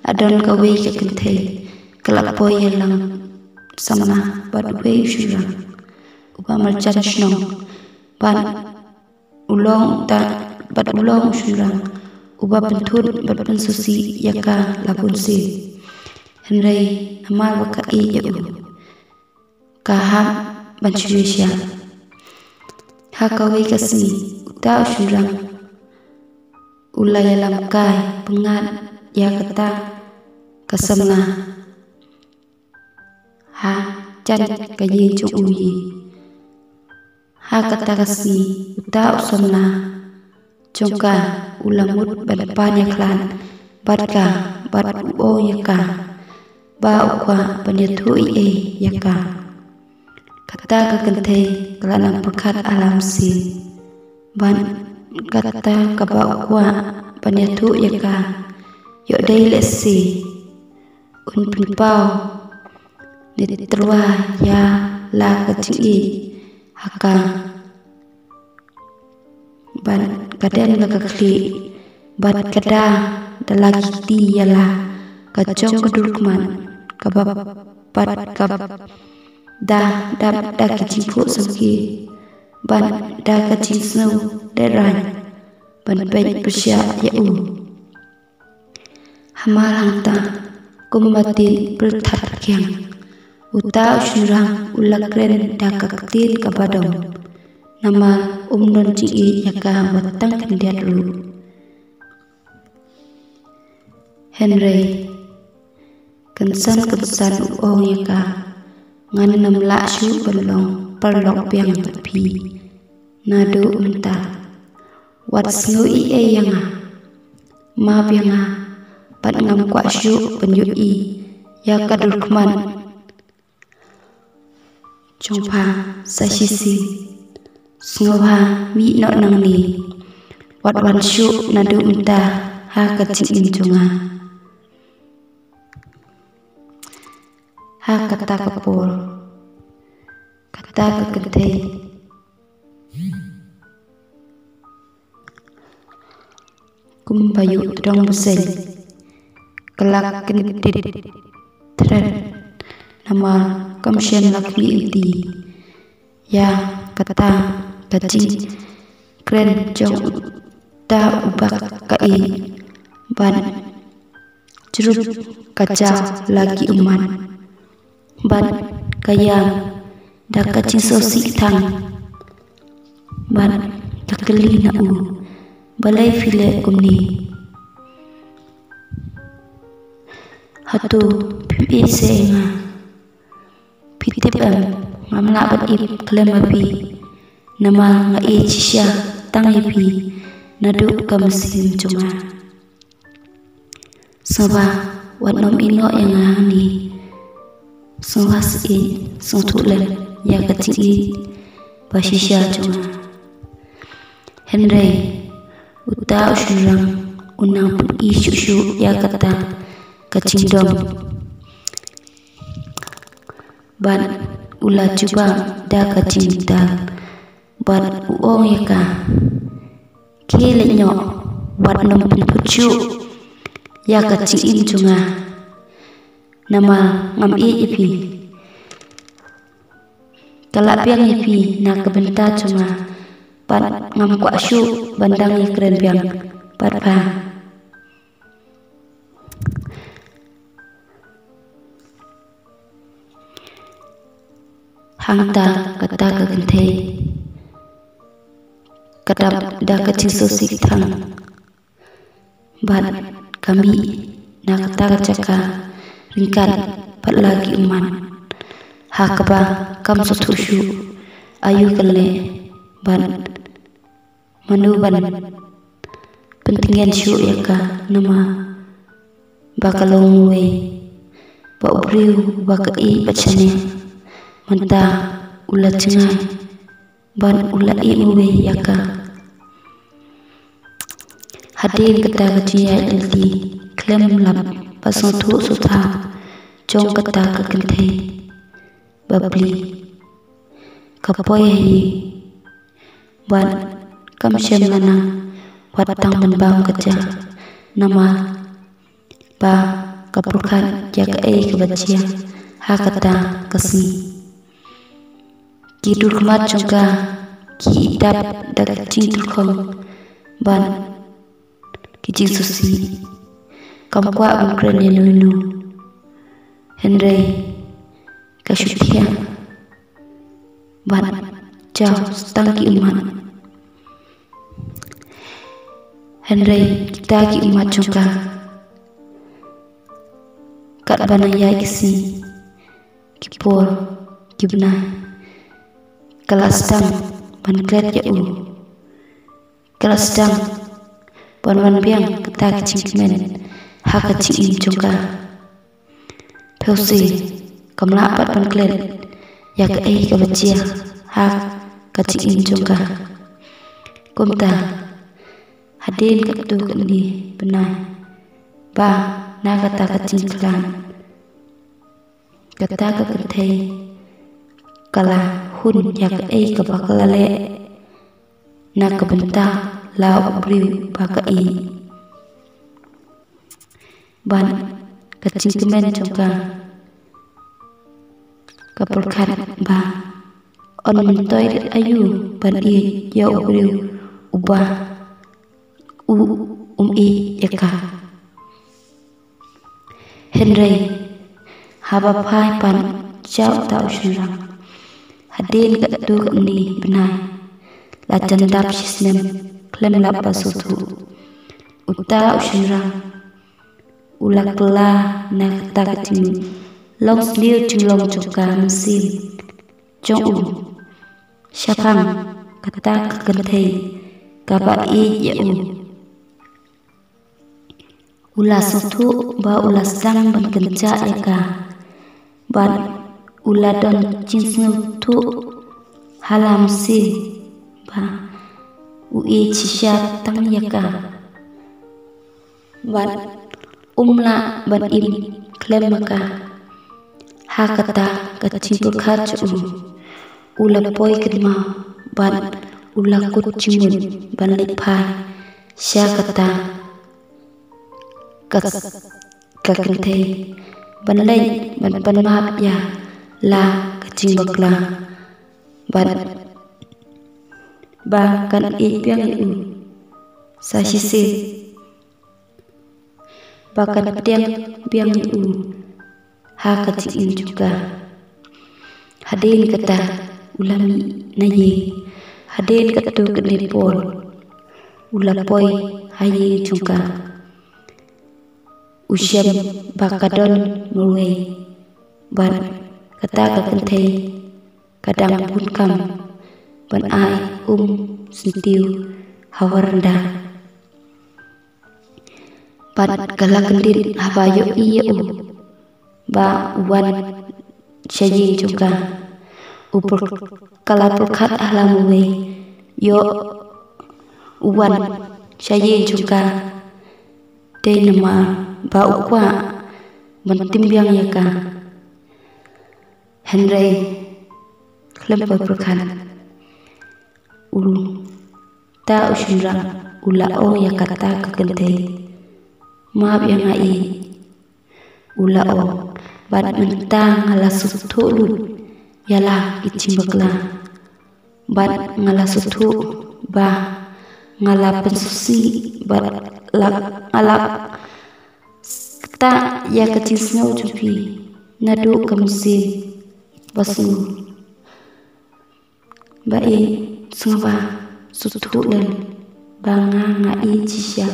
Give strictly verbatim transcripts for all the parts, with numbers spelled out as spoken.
Hadon kawei ka kynthei ka la poi ïalang samla bad uwei u shynrang uba marjan shnong, bad u long uta, bad u long u shynrang uba pynthut bad pynsngewsih ïa ka la bun sien. Hynrei namar ba ka ïeit ïa u, ka hap ban shu ïeit. Ha kawei ka sngi uta u shynrang u la ïalam kai pyngngad ïa kata ka samla ha jan ka ïing jong u hi. Ha kata ka sngi uta u samla jong ka u la mut ban pan ïakhlad bad ka, bad u ong ïa ka ba u kwah ban ïathuh ei ei ïa ka. Kata ka kynthei ka la nang pyrkhat alam sien, bad kata kaba u kwah ban ïathuh ïa ka, ïoh dei lehse un pynpaw ne tyrwa ïa la ka jingïeit ha ka. Bad ka dem la ka khlieh, bad ka da da la ki kti ïa la ka jong ka dur khmat kaba pat ka da dap da ki jingphuh samrkhie, bad da ka jingsngew dei raiñ ban peit pyrshah ïa u. Hamar hangta, kumba tip pyrthat kiang, uta u shynrang u la kren da ka ktien kaba dom, namar um don jingïeit ïa ka wat tang khyndiat ruh. Hynrei kynsan kynsan u ong ïa ka, ngan nym lah shuh ban long paralok biang bad phi naduh mynta. Wat sngew ei ei ïa nga, map ïa nga, bad ngam kwah shuh ban ïohi ïa ka dur khmat jong pha sa shisien. Sngewbha mih noh nangne, wat wan shuh naduh mynta ha ka jingim jong nga. Ha kata ka por, kata ka kynthei, kumba ïoh tdong bseiñ, ka la kyndit thret, namar kam shym la khmih lynti ïa kata ka jingkren jong uta uba ka ïeit, bad jrup ka jaw la ki ummat, bad ka ïam da ka jingsngewsih thang, bad ka kylli na u, balei phi leh kumne? Hato phim ïeit seh ïa nga? Phi tip em, ngam lah ban ïeit khlem ma phi, namar nga ïeit shisha tang ïa phi naduh ka mynsiem jong nga. Sngewbha wat nym ïehnoh ïa nga hangne. Sngewbha sngewthuh, sngewthuh lem ïa ka jingïeit ba shisha jong nga. Hynrei uta u shynrang u nang pyni shuh shuh ïa kata ka jingdom, bad u la jubab da ka jingdal, bad u ong ïa ka, khie leit noh, wat nym pynthut shuh ïa ka jingim jong nga, namar ngam ïeit ïa phi. Ka la biang ïa phi na ka bynta jong nga, bad ngam kwah shuh ban dang ïakren biang bad pha. Hangta kata ka kynthei ka dap da ka jingsngewsih thang, bad ka mih na kata ka jaka ryngkat bad la ki ummat, ha kaba kam sngewthuh shuh aïu kan leh, bad mano ban pyntngen shuh ïa ka, namar ba ka long uwei ba u briew ba ka ïeit bad shaniah. Mynta u la jngai bad u la ïehmawei ïa ka. Hadien kata ka jingïaid lynti khlem lap bad sngewthuh sngewthaw jong kata ka kynthei, bapli ka poi ha ïing, bad kam shym la nang wat tang ban bam ka ja, namar ba ka pyrkhat ïa kaei kaba jia ha kata ka sngi. Ki dur khmat jong ka ki dap da ka jingtyrkhong bad ki jingsngewsih. Kam kwah ban kren ïano ïano. Hynrei ka shu thiah bad jaw tang ki ummat. Hynrei kita ki ummat jong ka, katba nang ïaid ki sngi, ki por, ki bnai, ka la sdang ban klet ïa u. Ka la sdang ban wan biang kata ka jingkmen ha ka jingim jong ka. Phewse, kam lah pat ban klet ïa kaei kaba jia ha ka jingim jong ka. Kumta, hadien katto katne bnai, ba na kata ka jingkhlad, kata ka kynthei ka la hun ïa kaei kaba ka la leh na ka bynta la u briew ba ka ïeit. Bad ka jingkmen jong ka, ka pyrkhat ba un myntoi aïu ban ïeit ïa u briew uba u um ïeit ïa ka. Hynrei haba phai pat sha uta u shynrang, hadien katto katne bnai, la jan dap shisnem khlem lap ban sngewthuh. Uta u shynrang u la kylla na kata ka jinglong sniew jinglong jong ka mynsiem jong u shaphang kata ka kynthei kaba ïeit ïa u. U la sngewthuh ba u la sdang ban kynjah ïa ka. Bad u la don jingsngewthuh ha la mynsiem ba u ïeit shisha tang ïa ka. Bad um lah ban im khlem ma ka. Ha kata ka jingpyrkhat jong u, u la poi kynmaw bad u la kut jingmut ban leit phai sha kata ka, ka kynthei, ban leit ban pan map ïa la ka jingbakla, bad ba kan ïeit biang ïa u sa shisien, ba kan pdiang biang ïa u ha ka jingim jong ka. Hadien kata u la mih na ïing. Hadien katto katne por u la poi ha ïing jong ka. U shem ba ka don marwei bad kata ka kynthei ka dang bun kam ban ai um syntiew ha waranda. Bad ka la kyndit haba ïohi ïa u ba u wan sha ïing jong ka. U pyrkhat, ka la pyrkhat ha la marwei ïoh u wan sha ïing jong ka. Dei namar ba u kwah ban tim biang ïa ka. Hynrei khlem poi pyrkhat, uta u shynrang u la ong ïa kata ka kynthei, "Map ïa nga ïeit," u la ong, "bad mynta nga la sngewthuh lut ïa la ki jingbakla. Bad nga la sngewthuh ba nga la pynsngewsih bad la, nga la ktah ïa ka jingsngew jong phi naduh ka mynsiem ba sngew." Ba ïeit, sngewbha sngewthuh lem ba nga, nga ïeit shisha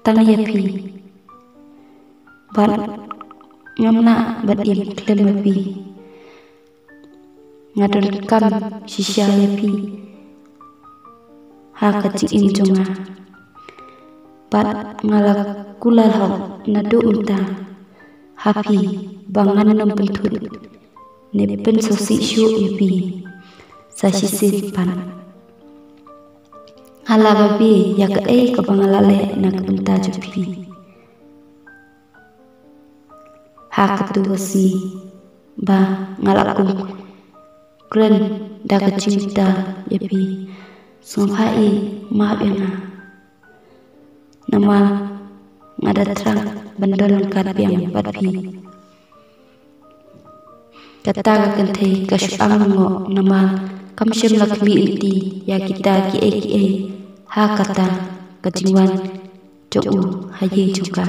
tang ïa phi. Bad ngam lah ban im khlem ma phi. Nga donkam shisha ïa phi ha ka jingim jong nga. Bad nga la kular hok naduh mynta ha phi ba ngan nym pynthut ne pynsngewsih shuh ïa phi sa shisien pat. Nga la babe ïa kaei kaba nga la leh na ka bynta jong phi ha kato ka sngi, ba nga la kum kren da ka jingbitar ïa phi. Sngewbha ïeit, map ïa nga. Namar nga da thrang ban don ryngkat biang bad phi. Kata ka kynthei ka shu ong lyngngoh namar kam shym la khmih lynti ïa kita kiei kiei ha kata ka jingwan jong u ha ïing jong ka.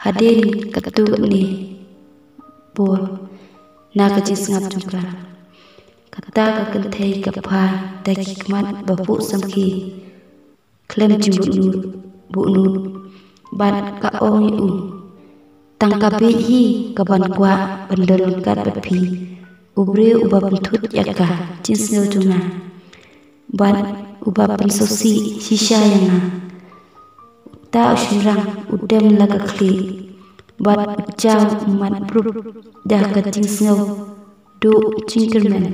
Hadien katto katne por na ka jingsngap jong ka, kata ka kynthei ka phai da ki khmat ba phuh samkhie khlem jingbutnud butnud bad ka ong ïa u, tang ka bieit hi ka ban kwah ban don ryngkat bad phi, u briew uba pynthut ïa ka jingsngew jong nga bad uba pynsngewsih shisha ïa nga. Uta u shynrang u dem la ka khlieh bad u jaw ummat bruk da ka jingsngew duh jingkyrmen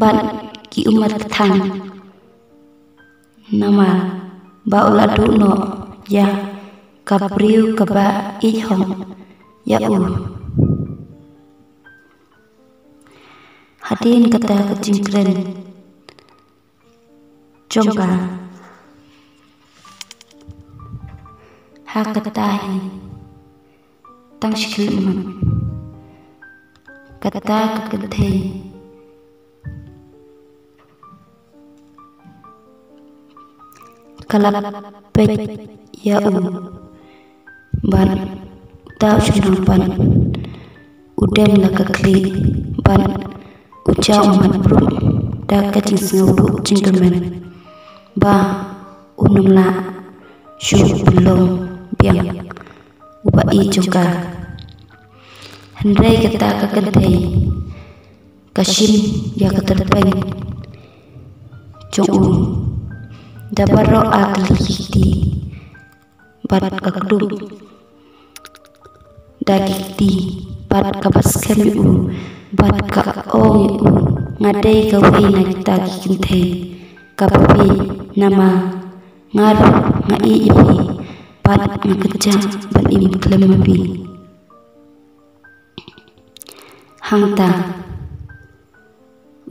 bad ki ummat kthang namar ba u la duh noh ïa ka briew kaba ïeit hok ïa u. Hadien kata ka jingkren jong ka, ha kata hi tang shi khyllipmat kata ka kynthei ka la peit ïa u bad uta u shynrang bad u dem la ka khlieh bad u jaw ummat bruk da ka jingsngew duh jingkyrmen ba um lah shuh ban long biang u ba ïeit jong ka. Hynrei kata ka kynthei ka shim ïa ka tyrpeng jong u da baroh ar tylli ki kti bad ka kdup da ki kti bad kaba skhem ïa u bad ka ong ïa u, nga dei kawei na kita ki kynthei kaba bieit namar nga ruh nga ïeit ïa phi bad nga kynjah ban im khlem ma phi. Hangta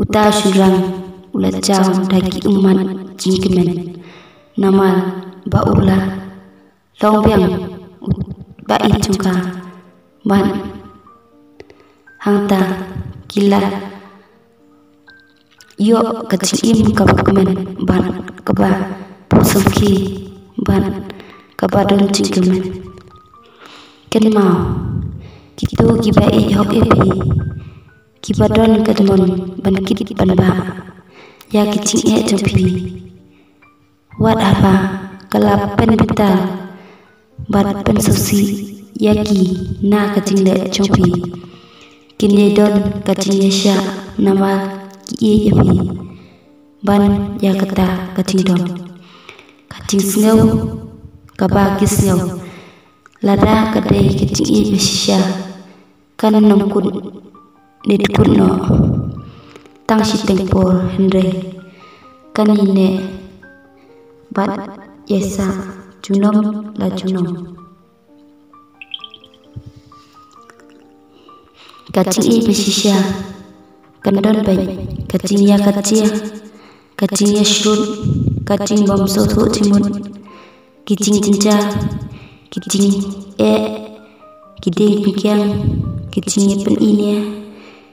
uta u shynrang u la jaw da ki ummat jingkmen namar ba u la long biang u ba ïeit jong ka bad hangta ki la ïoh ka jingim kaba kmen bad kaba phuh samkhie bad kaba don jingkmen. Kynmaw, kito kiba ïeit hok ïa phi kiba don ka jingmut ban kit ban bah ïa ki jingeh jong phi, wat haba ka la pynbitar bad pynsngewsih ïa ki na ka jingleh jong phi, kin ïai don ka jingïaishah namar ki ïeit ïa phi ban ïa kata ka jingdom. Ka jingsngew kaba ki sngew lada ka dei ka jingïeit ba shisha kan ym kut ne dkut noh tang shiteng por, hynrei kan ïaineh bad ïaisah junom la junom. Ka jingïeit ba shisha kan don beit ka jingïakajia, ka jingïashrut, ka jingbym sngewthuh jingmut, ki jingjynjar, ki jingeh, ki dieng pynkiang, ki jingïapyninia,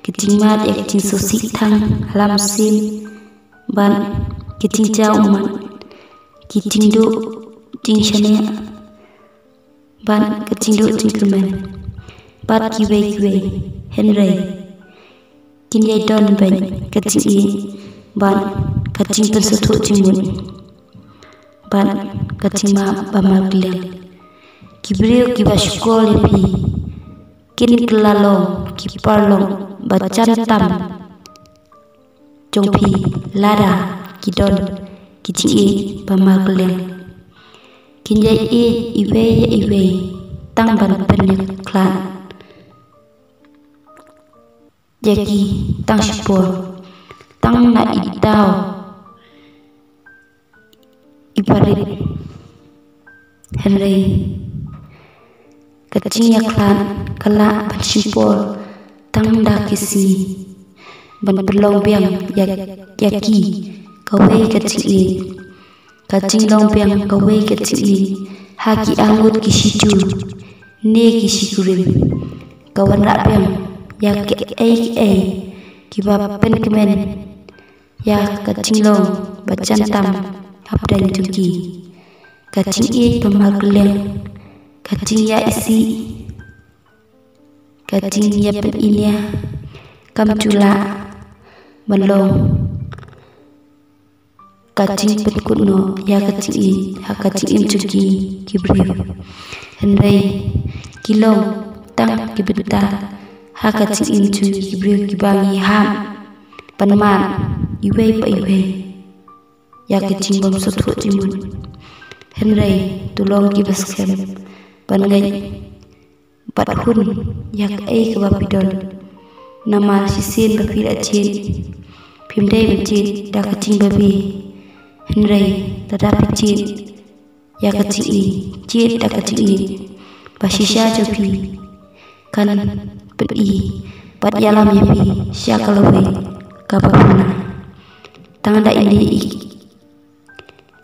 ki jingmad ïa ki jingsngewsih thang ha la mynsiem bad ki jingjaw ummat, ki jingduh jingshaniah bad ka jingduh jingkyrmen bad kiwei kiwei, hynrei kin ïai don beit ka jingïeit bad ka jingpynsngewthuh jingmut bad ka jingmap ba markylliang. Ki briew kiba shukor ïa phi kin kylla long ki paralok ba jan tam jong phi lada ki don ki jingïeit ba markylliang. Kin ïai ïeit iwei ïa iwei tang ban pynïakhlad ïa ki tang shipor, tang na i daw i barit. Hynrei ka jingïakhlad ka lah ban shim por tang da ki sngi. ban pynlong biang ïa, ïa ki kawei ka jingïeit. Ka jinglong biang kawei ka jingïeit ha ki arngut ki shijur ne ki shikurim, ka wanrah biang ïa kiei kiei kiba pynkmen ïa ka jinglong ba jan tam hapdeng jong ki. Ka jingïeit ba markylliang, ka jingïaisih, ka jingïapyniaid, kam ju lah ban long ka jingpynkut noh ïa ka jingïeit ha ka jingim jong ki ki briew. Hynrei ki long tang ki bynta ha ka jingim jong ki briew kiba ngi hap ban mad iwei pa iwei ïa ka jingbymsngewthuh jingmut. Hynrei to long kiba skhem ban ngeit bad hun ïa kaei kaba phi don. Namar shisien ba phi la jied, phim dei ban jied da ka jingbabe. Hynrei lada phi jied ïa ka jingïeit, jied da ka jingïeit, ba shisha jong phi kan pyni bad ïalam ïa phi sha ka lawei kaba pynah. Tang da ine i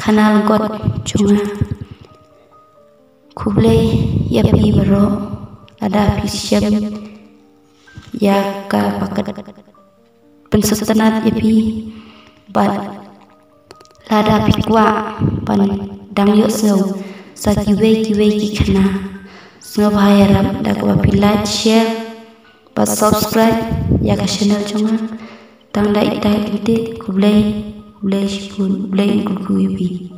khana lyngkot jong nga. Khublei ïa phi baroh lada phi shem ïa kaba kat pynsngewtynnat ïa phi bad lada phi kwah ban dang ïohsngew sa kiwei kiwei ki khana, sngewbha ïarap da kaba phi like, share bad subscribe ïa ka channel jong nga. Tang da ita kinte, khublei, khublei shibun, khublei, khublei ïa phi.